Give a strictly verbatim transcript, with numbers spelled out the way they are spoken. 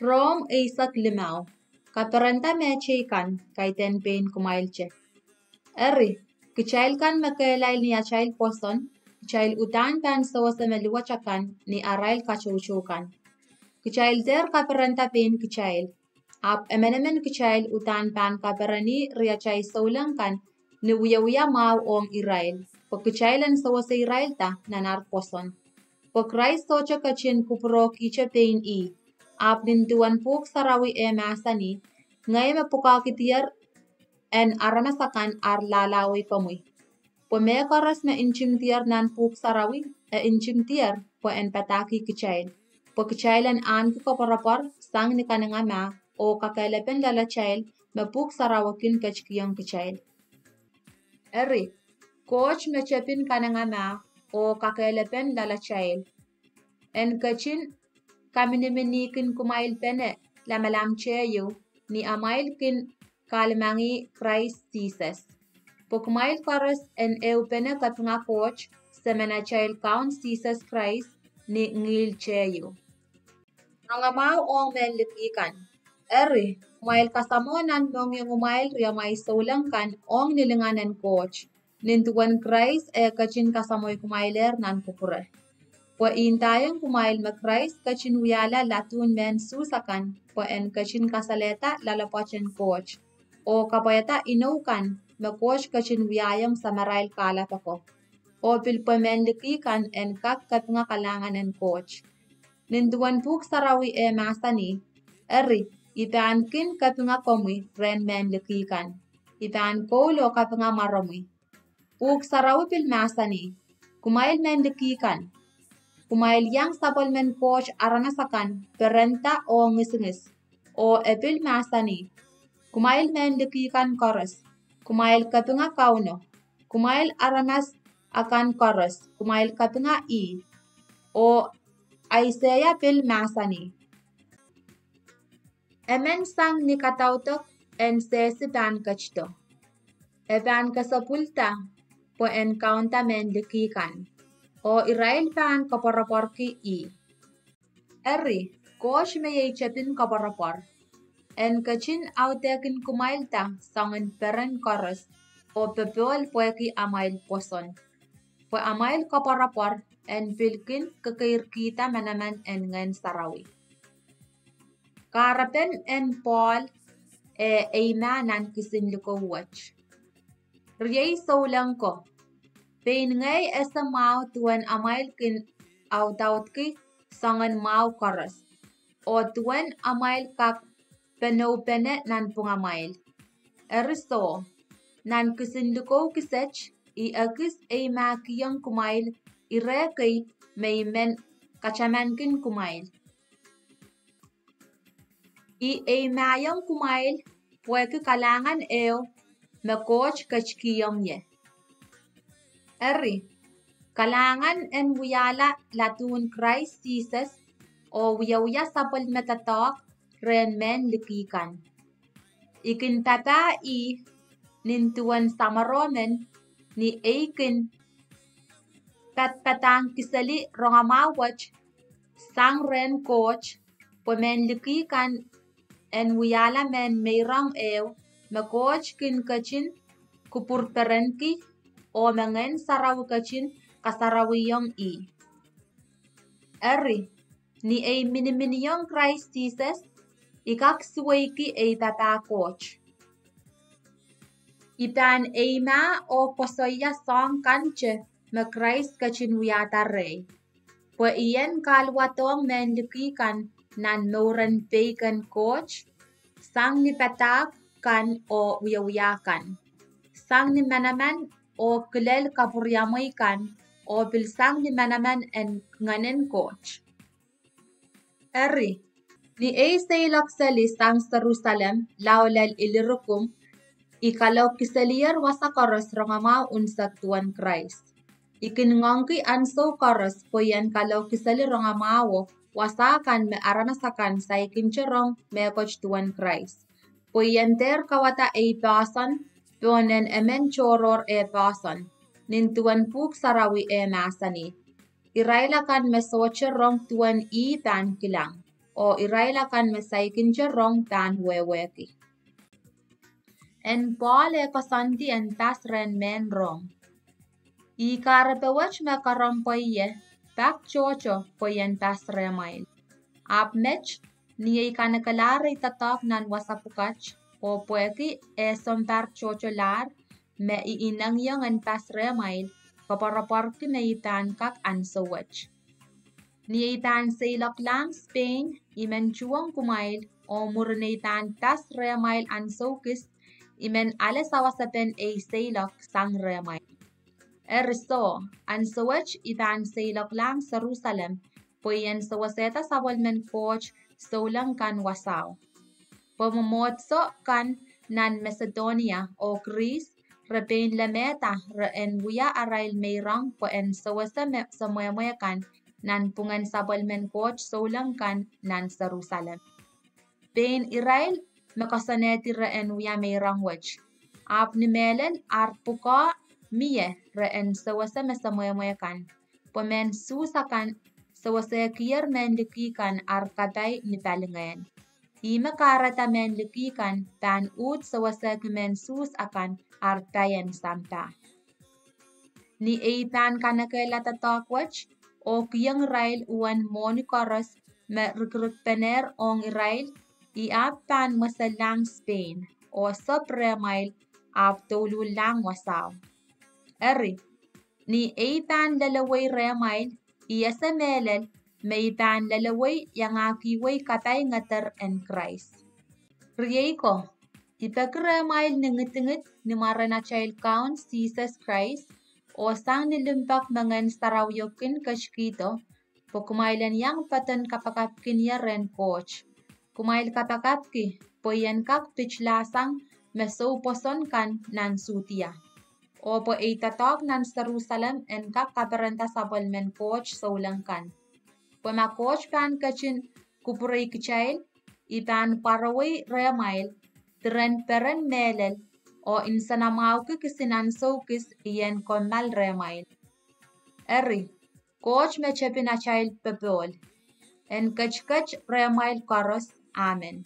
Rom eisek limau. Kaperenda mehteikan, kaidehn pein kumwail te. Eri, kitail kan me kehlail ni atail pwoson, kitail uhdahn pahn sewese me luwet akan ni arail katoutou kan. Kitail dehr kaperenda pein kitail, ahpw emenemen kitail uhdahn pahn kapereni riatail souleng kan ni wiewia mwahu ong irail, pwe kitail en sewese irail da nan ar pwoson. Pwe Krais sohte ketin kupwurohkihte pein ih, ahpw nin duwen Pwuhk Sarawi eh mahsanih, ngehi me pwukoahkihdier en aramas akan ar lahlahwei komwi. Pwe mehkoaros me ntingdier nan Pwuhk Sarawi, e ntingdier pwe en padahkih kitail, pwe kitail en ahneki koapworopwor sang ni kanengamah oh kakehlapen loalatail me Pwuhk Sarawi kin ketikihong kitail. Eri, Koht me tepin kanengamah oh kakehlapen loalatail, en ketin kaminiminihkin kumwailpene lamalam teieu, ni amwail kin kahlemengih Krais Sises. Pwe kumwail koaros en ehupene kapinga Koht, Semenatail Kaun Sises Krais, ni ngihl teieu. Rongamwahu ong mehn liki kan. Eri, kumwail kasamwo nan mohngiongumwail riamwail souleng kan ong ni lingan en Koht, nin duwen Krais eh ketin kasamwoikumwailehr nan kupwure. Pwe I ndaiong kumwail me Krais ketin wiahla ladun mehn Suhs akan pwe en ketin kasalehda loalopwoat en Koht, oh kapwaiada inou kan me Koht ketin wiahiong samarail kahlap ako, oh pil pwe mehn liki kan en kak kapinga kalahngan en Koht. Nin duwen Pwuhk Sarawi eh mahsanih, eri, I pahn kin kapinga komwi rehn mehn liki kan. I pahn koul oh kapinga mwaromwi. Pwuhk Sarawi pil mahsanih, kumwail mehn liki kan, kumwail iang sapwellimen Koht aramas akan perenda oh ngisingis. Oh e pil mahsanih, kumwail mehn liki kan koaros, kumwail kapinga Kauno. Kumwail aramas akan koaros, kumwail kapinga ih. Oh Aiseia pil mahsanih, emen sang ni kadaudok en sehse pahn ketido. E pahn kesepwilda pwe en kaunda mehn liki kan, oh irail pahn koapworopworki ih. Eri, Koht me iei tepin koapworopwor, en ketin audehkin kumwailda soangen peren koaros, oh popohl pwehki amwail pwoson. Pwe amwail koapworopwor en pil kin kekeirkihda manaman en Ngehn Sarawi. Kahrepen en Pohl eh eimah nan kisin likou wet. Riei souleng ko, pein ngehi ese mwahu duwen amwail kin audaudki soangen mwahu koaros, oh duwen amwail kak penoupene nanpwungamwail. Eri soh, nan kisin likou kiset I ekis eimahkihong kumwail ire kei me I men katamankin kumwail. I eimahkihong kumwail pwehki kalahngan ehu me Koht ketikihong ie. Eri, kalahngan en wiahla ladun Krais Sises oh wiewia sapwellime doadoahk rehn mehn liki kan. I kin papah ih nin duwen samworo men ni ei kin padapadahngkiseli rongamwahu wet sang rehn Koht, pwe mehn liki kan en wiahla mehn meirong ehu me Koht kin ketin kupwurperenki, oh me Ngehn Sarawi ketin kasarawihong ih. Eri, ni ei miniminiong Krais Sises, I kak suweiki ei papah Koht. I pahn eimah oh koasoia soahng kante me Krais ketin wiahda rehi, pwe I en kahluwadohng mehn liki kan nan mouren peiken Koht, sang ni padahk kan oh wiewia kan, sang ni manaman oh kilel kapwuriamwei kan, oh pil sang ni manaman en Ngehnen Koht. Eri, ni ei seiloakseli sang Serusalem lao lel Ilirikum, I kalohkiselier wasa koaros rongamwahu unsek duwen Krais. I kin ngoangki ahnsou koaros pwe I en kalohkiseli rongamwahuo wasa kan me aramas akan saikinte rong mehkot duwen Krais, pwe I en dehr kawada ei poahsoan pohn en emen tohrohr eh poahsoan, nin duwen Pwuhk Sarawi eh mahsanih, irail akan me sohte rong duwen ih pahn kilang. oh irail akan me saikinte rong pahn wehwehki. En Pohl eh koasoandi en pas rehn mehn Rom. Ih kahrepe wet me karompwe ie, pak tohto pwe I en pas rehmwail. Ahpw met, ni ei kanekelahr ei doadoahk nan wasa pwukat, oh pwehki eh sounpar tohtolahr me I inengieng en pas rehmwail, koapworopworki me I pahn kak ansou wet. Ni ei pahn seiloaklahng Spein, I men tuhwong kumwail, oh mwurin ei pahn pas rehmwail ansou kis, I men ale sawasepen ei seiloak sang rehmwail. Eri soh, ansou wet I pahn seiloaklahng Serusalem, pwe I en sewesehda sapwellimen Koht souleng kan wasao. Pwe mwomwohdiso kan nan Masedonia oh Kris re pein lemehda re en wia arail meirong pwe en sewese me semwehmwe kan nanpwungen sapwellimen Koht souleng kan nan Serusalem. Pein irail me koasoanehdi re en wia meirong wet, ahpw ni mehlel ar pwukoa mie re en sewese me semwehmwe kan, pwe mehn Suhs akan sewesehkier mehn liki kan ar kapai ni palingehn. Ihme kahrehda mehn liki kan pahn uhd sewesehki mehn Suhs akan ar pai en sampah. Ni ei pahn kanekehla doadoahk wet, oh kihong irail uwen mwohni koaros me rikirikpenehr ong irail, I ahpw pahn mwesellahng Spein, oh sop rehmwail ahpw douluhllahng wasao. Eri, ni ei pahn lelewei rehmwail, I ese mehlel me I pahn lelewei iangahkihwei kapai ngeder en Krais. Riei ko, I peki rehmwail ni ngidingid ni mwaren atail Kaun Sises Krais, oh sang ni limpoak me Ngehn Sarawio kin ketikihdo, pwe kumwail en iang poadon kapakapkinier rehn Koht. Kumwail kapakapki pwe I en kak pitla sang me soupwoson kan nan Sudia, oh pwe ei doadoahk nan Serusalem en kak kaperenda sapwellimen Koht souleng kan. Pwe ma Koht pahn ketin kupwurei kitail, I pahn pwarowei rehmwail diren peren mehlel, oh nsenamwahuki kisin ansou kis I en kommoal rehmwail. Eri, Koht me tepin atail popohl en ketiket rehmwail koaros. Amen.